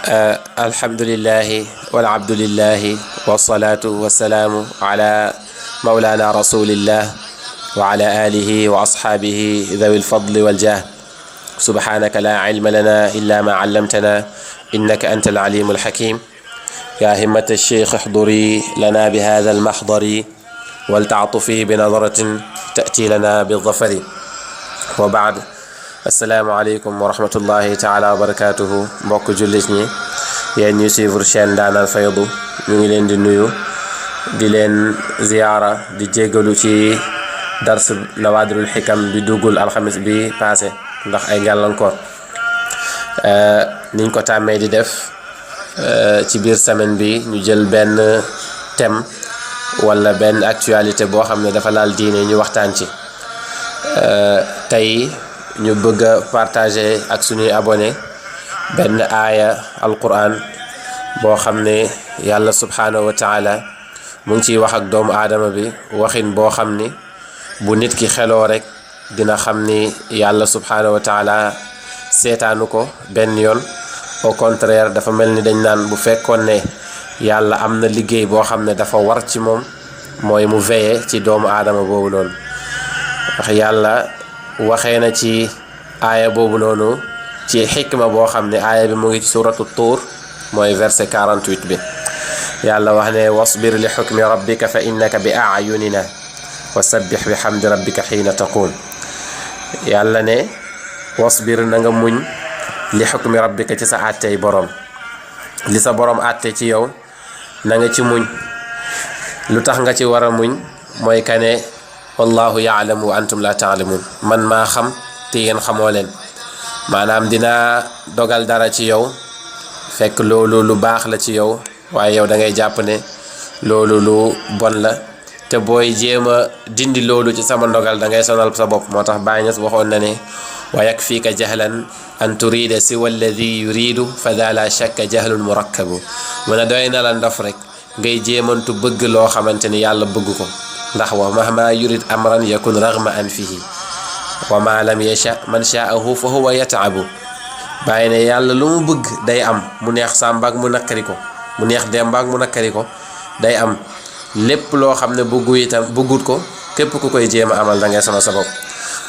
الحمد لله والعبد لله والصلاة والسلام على مولانا رسول الله وعلى آله وأصحابه ذوي الفضل والجاه. سبحانك لا علم لنا إلا ما علمتنا إنك أنت العليم الحكيم. يا همة الشيخ احضري لنا بهذا المحضر ولتعطفي بنظرة تأتي لنا بالظفر. وبعد، asalaamaaleykum wa rahmatullahi taala wa barakatuhu. mbokk jullit ñi, yéen ñuy suivre chaîne Ndaanal Faydu, ñu ngi leen di nuyu, di leen ziyaara, di jéggalu ci dars Nawaadirul Hikam bi duggul alxamis bi passé ndax ay ngàllankoor. niñ ko tàmmee di def ci biir semaine bi ñu jël benn thème wala benn actualité boo xam ne dafa laal diine ñu waxtaan ci. tey ñu bëgg a partager ak suñuy abonné benn aaya alquran boo xam ne yàlla subhanahu wa taala mu ngi ciy wax ak doomu aadama bi waxin boo xam ni bu nit ki xeloo rek dina xam ni yàlla subhanahu wa taala seetaanu ko benn yoon. au contraire, dafa mel ni dañ naan bu fekkoon ne yàlla am na liggéey boo xam ne dafa war ci moom, mooy mu veiller ci doomu aadama boobu noonu. wax yàlla waxee na ci aaya boobu noonu ci xikma boo xam ne aaya bi mu ngi ci suratu tuur, mooy verset 48 bi. yàlla wax ne wasbir li xukmi rabbika fa innaka bi ayunina wa sabbix bi xamdi rabbika xiina taquun. yàlla ne wasbir na nga muñ li xukmi rabbika ci sa àttey borom, li sa borom àtte ci yow na nga ci muñ. lu tax nga ci war a muñ mooy kane wallahu yaalamu wa antum la taalamun. man maa xam te yéen xamoo leen. maanaam dinaa dogal dara ci yow fekk loolu lu baax la ci yow, waaye yow da ngay jàpp ne loolu lu bon la, te booy jéem a dindi loolu ci sama ndogal da ngay sonal sa bopp. moo tax Baay Ñas waxoon na ne wa yakfika jahlan an turida siwa alladi yuridu fa daa la shakka jahlun murakkabu. mu ne doy na la ndof rek ngay jéemantu bëgg loo xamante ni yàlla bëgg ko, ndax wa mahma yurid amran yakun raghma an fihi wa ma lam yasha man sha'ahu fa huwa yata'abu. bàyyi ne yàlla lu mu bëgg day am, mu neex sàmbaak mu nakkari ko, mu neex dembaak mu nakkari ko, day am. lépp loo xam ne bëggu itam bëggut ko, képp ku koy jéem a amal da ngay sama sabab.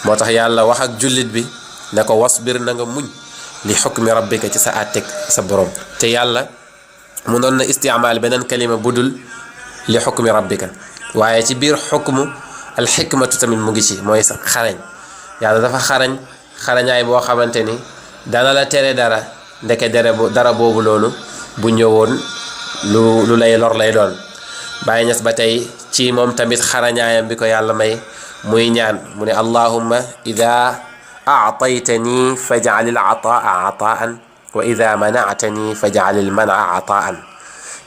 moo tax yàlla wax ak jullit bi ne ko wasbir na nga muñ li xukmi rabbika ci sa àtteeg sa borom. te yàlla mu doon na istimaal beneen kalima budul li xukmi rabbika, waaye ci biir xukmu alxikmatu tamit mu ngi ci, mooy sa xarañ. yàlla dafa xarañaay boo xamante ni dana la tere dara, ndeke dara boobu noonu bu ñëwoon lu lay lor lay doon. Baay Ñas ba tey ci moom tamit xarañaayam bi ko yàlla may muy ñaan, mu ne allahumma ida aataytani faj'al al ataa ataan wa ida mana'tani faj'al al man'a ataan.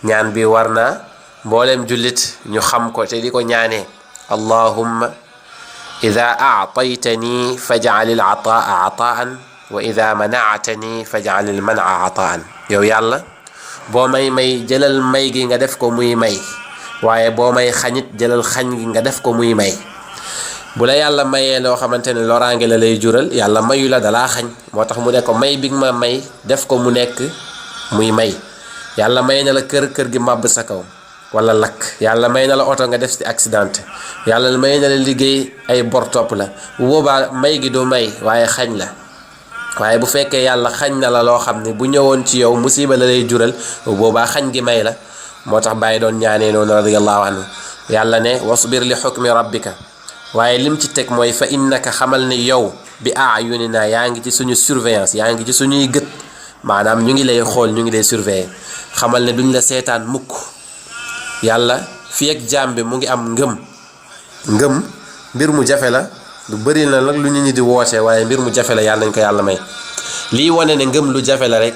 ñaan bi war na mboolem jullit ñu xam ko te di ko ñaanee. allahumma ida aataytani faj'al al ataa ataan wa ida mana'tani faj'al al man'a ataan. yow yàlla boo may jëlal may gi nga def ko muy may, waaye boo may xañit jëlal xañ gi nga def ko muy may. bu la yàlla mayee loo xamante ne loraange la lay jural, yàlla mayu la dalaa xañ. moo tax mu ne ko may bi ma may def ko mu nekk muy may. yàlla may na la kër gi màbb sa kaw wala lakk, yàlla may na la oto nga def ci accident, yàlla may na la liggéey ay bor topp la. bu boobaa may gi du may waaye xañ la. waaye bu fekkee yàlla xañ na la loo xam ne bu ñëwoon ci yow musiba la lay jural, bu boobaa xañ gi may la. moo tax Baay doon ñaanee noonu radiyallahu anhu. yàlla ne wasbir li xukmi rabbika, waaye lim ci teg mooy fa innaka xamal ne yow bi ayunina yaa ngi ci suñu surveillance, yaa ngi ci suñuy gët. maanaam ñu ngi lay xool, ñu ngi lay surveiller. xamal ne duñ la seetaan mukk. yàlla fii ak jaam bi mu ngi am ngëm mbir mu jafe la. lu bëri na nag lu nit ñi di woote, waaye mbir mu jafe la, yàlla nañ ko yàlla may. lii wane ne ngëm lu jafe la rek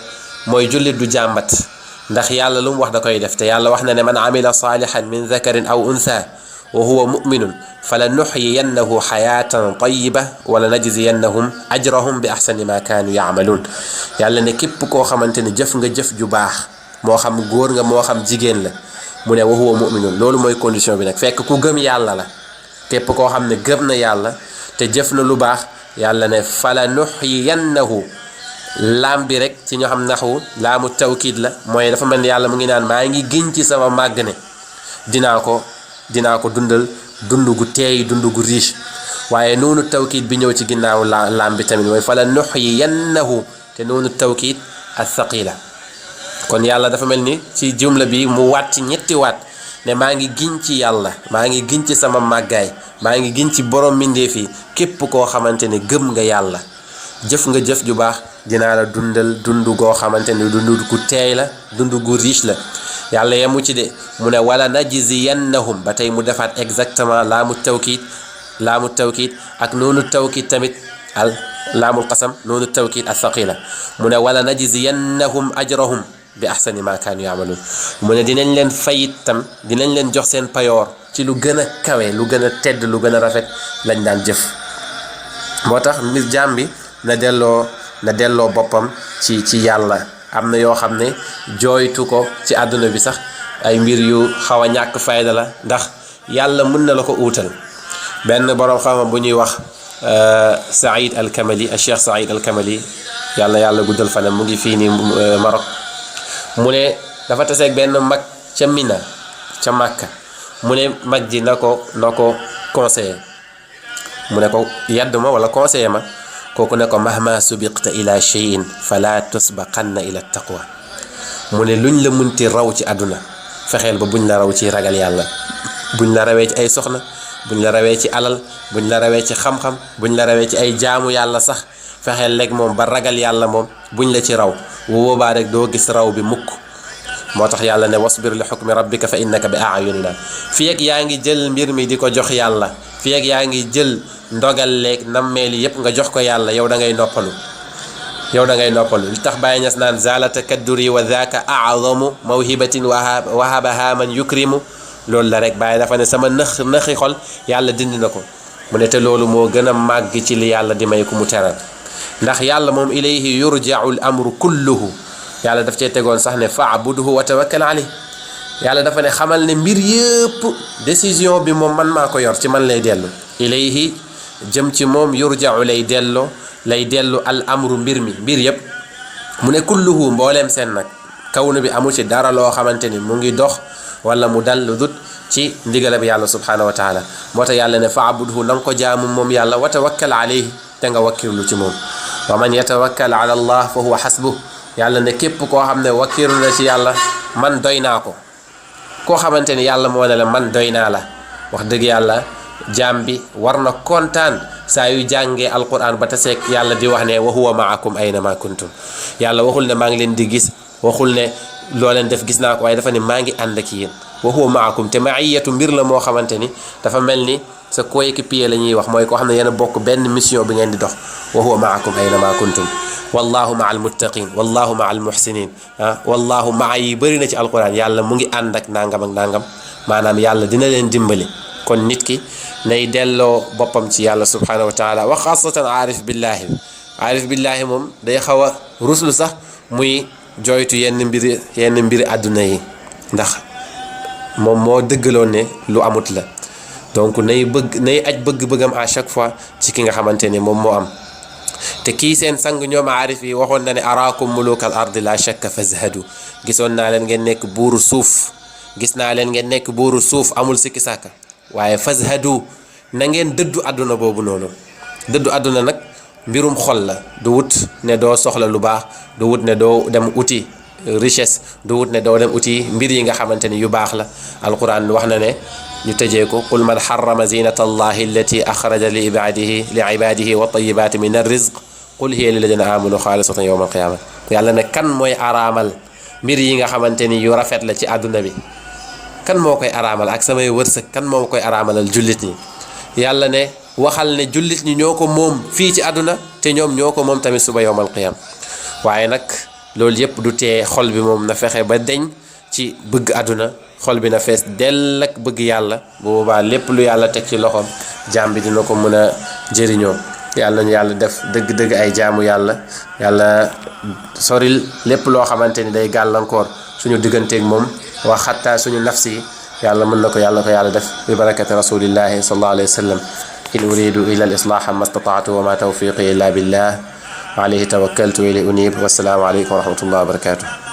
mooy jullit du jàmbat, ndax yàlla lu mu wax da koy def. te yàlla wax na ne man amila salihan min dhakarin aw untha wa huwa muminun fala nuxyiyannahu xayatan tayiba wala najziyannahum ajrahum bi axsani ma kaanu yaamaluun. yàlla ne képp koo xamante ne jëf nga jëf ju baax, moo xam góor nga moo xam jigéen la, mu ne wa huwa muminun. loolu mooy condition bi nag, fekk ku gëm yàlla la. képp koo xam ne gëm na yàlla te jëf na lu baax, yàlla ne fala nuxyiyannahu laam bi rek ci ñoo xam naxwu laamu tawkiid la mooy dafa mel ni yàlla mu ngi naan maa ngi giñ ci sama màgg ne dinaa ko dundal dund gu teey dund gu riche waaye noonu tawkiid bi ñëw ci ginnaaw laam bi tamit mooy fala nuxyiyannahu te noonu tawkiid athaqila kon yàlla dafa mel ni ci jumla bi mu waat ci ñetti waat ne maa ngi giñ ci yàlla maa ngi giñ ci sama màggaay maa ngi giñ ci borom mbindeef yi képp koo xamante ne gëm nga yàlla jëf nga jëf ju baax dinaa la dundal dund goo xamante ne dund gu teey la dund gu riche la yàlla yemu ci de mu ne wala najziyannahum ba tey mu defaat exactement laamu tawkiid ak noonu tawkiid tamit al laamul qasam noonu tawkiid athaqila mu ne wala najziyannahum ajrahum bi ahsani ma kaanu yaamaluun mu ne dinañ leen fayit tam dinañ leen jox seen payoor ci lu gën a kawe lu gën a tedd lu gën a rafet lañ daan jëf moo tax mbir jaam bi na delloo boppam ci yàlla am na yoo xam ne jooytu ko ci àdduna bi sax ay mbir yu xaw a ñàkk fayda la ndax yàlla mën na la ko uutal benn boroom xam bu ñuy wax Saïd al-Kamali Cheikh Saïd al-Kamali yàlla guddal fanam mu ngi fii ni Maroc mu ne dafa taseeg benn mag ca Mina ca Makka mu ne mag ji na ko conseiller mu ne ko yedd ma wala conseiller ma kooku ne ko mahma subiqta ila shay'in fala tusbaqanna ila taqwa mu ne luñ la munti raw ci àdduna fexeel ba buñ la raw ci ragal yàlla buñ la rawee ci ay soxna buñ la rawee ci alal buñ la rawee ci xam-xam buñ la rawee ci ay jaamu yàlla sax fexeel léegi moom ba ragal yàlla moom buñ la ci raw bu boobaa rek doo gis raw bi mukk moo tax yàlla ne wasbir li xukmi rabbika fa innaka bi a'yunina fii ak yaa ngi jël mbir mi di ko jox yàlla fii ak yaa ngi jël ndogal leeg nammeeli yépp nga jox ko yàlla yow da ngay noppalu li tax Baay Ñas naan zalata kadduri wa dhaka a'zamu mawhibatin wahabaha man yukrimu loolu la rek Baay dafa ne sama nëxi xol yàlla dindi na ko mu ne te loolu moo gën a màgg ci li yàlla di may ku mu teral ndax yàlla moom ilayhi yurja'u al amru kulluhu yàlla daf cee tegoon sax ne fa'budhu wa tawakkal alayh yàlla dafa ne xamal ne mbir yëpp décision bi moom man maa ko yor ci man lay dellu ilayhi jëm ci moom yurja'u lay dellu al amru mbir yëpp mu ne kulluhu mbooleem seen nag kawnu bi amu ci dara loo xamante ni mu ngi dox wala mu dal lu dut ci ndigalab yàlla subhanahu wa taala moo tax yàlla ne fa'budhu na nga ko jaamu moom yàlla wa tawakkal alayhi te nga wakkirlu ci moom wa man yatawakkal ala allah fa huwa hasbuh yàlla ne képp koo xam ne wakkirlu na ci yàlla man doy naa ko koo xamante ni yàlla moo ne la man doy naa la wax dëgg yàlla jaam bi war na kontaan saa yu jàngee alquran ba taseeg yàlla di wax ne wa huwa maakum ayna ma kuntum yàlla waxul ne maa ngi leen di gis waxul ne loo leen def gis naa ko waaye dafa ne maa ngi ànd ak yéen wa huwa maakum te maiyatu mbir la moo xamante ni dafa mel ni sa coéquipier la ñuy wax mooy koo xam ne yéen a bokk benn mission bi ngeen di dox wa huwa maakum ayna ma kuntum wallahu maa al muttaqin wallahu maa al muhsinin wallahu maa yi bëri na ci alquran yàlla mu ngi ànd ak nangam ak nangam maanaam yàlla dina leen dimbali kon nit ki nay delloo boppam ci yàlla subhanahu wa taala wa xaasatan aarif billahi moom day xaw a ruslu sax muy jooytu yenn mbiri àdduna yi ndax moom moo dëggaloon ne lu amut la donc nay aj bëgg-bëggam à chaque fois ci ki nga xamante ne moom moo am te kii seen sang ñoom aarif yi waxoon na ne araakum mulukal ardi la shakka fazhadu gisoon naa leen ngeen nekk buuru suuf amul sikki sàkka waaye fazhadu na ngeen dëddu àdduna boobu noonu dëddu àdduna nag mbirum xol la du wut ne doo soxla lu baax du wut ne doo dem uti richesse du wut ne doo dem uti mbir yi nga xamante ni yu baax la alquran wax na ne ñu tëjee ko qul man harrama zinata allahi allati axraja li ibadihi wa tayyibati min arrizq qul hiya lilladina amanu xaalisatan yawma alqiyama yàlla ne kan mooy araamal mbir yi nga xamante ni yu rafet la ci àdduna bi kan moo koy araamal ak samay wërsëg kan moo koy araamalal jullit ñi yàlla ne waxal ne jullit ñi ñoo ko moom fii ci àdduna te ñoom ñoo ko moom tamit suba yawmal qiyam waaye nag loolu yëpp du tee xol bi moom na fexe ba deñ ci bëgg àdduna xol bi na fees dell ak bëgg yàlla bu boobaa lépp lu yàlla teg ci loxoom jaam bi dina ko mën a jëriñoo yàlla ñu yàlla def dëgg-dëgg ay jaamu yàlla soril lépp loo xamante ni day gàllankoor suñu digganteeg moom wax xattaa suñu nafsi yàlla mën na ko yàlla def bi barakati rasulillahi sallallahu alayhi wa sallam in uridu illa al islaha ma stata'tu wa ma tawfiqi illa billah alayhi tawakkaltu wa ilayhi unib. Wassalaamu aleykum wa rahmatullahi wa barakatuh.